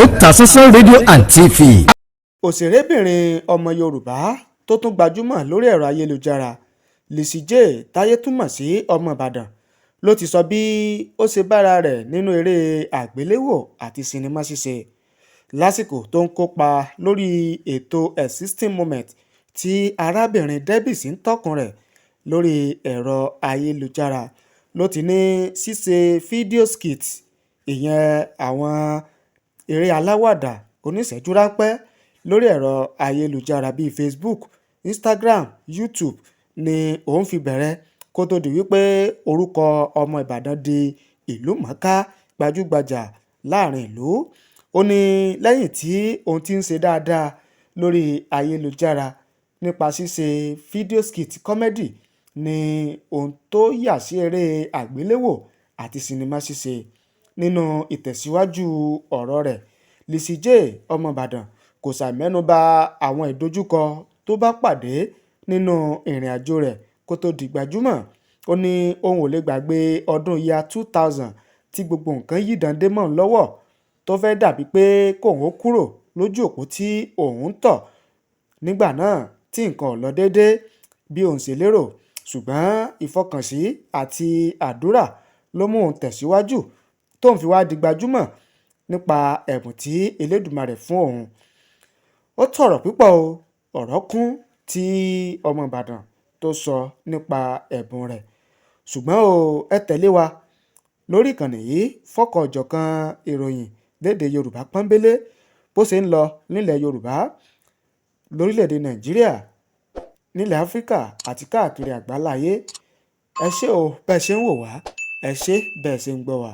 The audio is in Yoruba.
Otasansan rédíò and TV. Òṣèrébìnrin ọmọ Yorùbá tó tún gbajúmọ̀ lórí ẹ̀rọ ayélujára, Lizzy Jay, táyé túmọ̀ sí Ọmọ Ìbàdàn, ló ti sọ bí ó ṣe bára rẹ̀ nínú eré àgbéléwò àti sinimá ṣíṣe lásìkò tó ń kópa lórí ètò Existing Moment tí arábìnrin Debbie ń tọkùn rẹ̀ lórí ẹ̀rọ ayélujára. Ló ti ní ṣíṣe fídíò skit, ìyẹn àwọn eré aláwàdà oníṣẹ́jú ráńpẹ́ lórí ẹ̀rọ ayélujára bíi Facebook, Instagram, YouTube ni òun fi bẹ̀rẹ̀ kó tóó di wípé orúkọ Ọmọ Ìbàdàn di ìlú-mọ̀-ọ́n-ká gbajúgbajà láàrin ìlú. Ó ní lẹ́yìn tí òun ti ń ṣe dáadáa lórí ayélujára nípa ṣíṣe fídíò skit comedy ní òun tó yà sí eré àgbéléwò àti sinimá ṣíṣe. Nínú ìtẹ̀síwájú ọ̀rọ̀ rẹ̀, Lizzy Jay Ọmọ Ìbàdàn kò ṣàì mẹ́nuba àwọn ìdojúkọ tó bá pàdé nínú ìrìnàjò rẹ̀ kó tóó di gbajúmọ̀. Ó ní òun ò lè gbàgbé ọdún year 2000 tí gbogbo nǹkan yí dande mọ́ òun lọ́wọ́, tó fẹ́ẹ́ dà bíi pé kóun ó kúrò lójú òpó tí òun ń tọ̀ nígbà náà, tí nǹkan ò lọ déédé bí òun ṣe lérò, ṣùgbọ́n ìfọkànsí àti àdúrà ló mú òun tẹ̀síwájú tóun fi wáá di gbajúmọ̀ nípa ẹ̀bùn tí Elédùmarè fún òun. Ó tọ̀rọ̀ púpọ̀ o, ọ̀rọ̀ kún tí Ọmọ Ìbàdàn tó sọ nípa ẹ̀bùn rẹ̀. Ṣùgbọ́n o, ẹ tẹ̀lé wa lórí ìkànnì yìí fọ́kànòjọ̀kan ìròyìn lédè Yorùbá pọ́nbélé, bó ṣe ń lọ nílẹ̀ Yorùbá, lórílẹ̀‐èdè Nàìjíríà, nílẹ̀ Áfíríkà àti káàkiri àgbáláyé. Ẹ ṣé o bẹ́ẹ̀ ṣe ń wò wá, ẹ ṣé bẹ́ẹ̀ ṣe ń gbọ́ wa.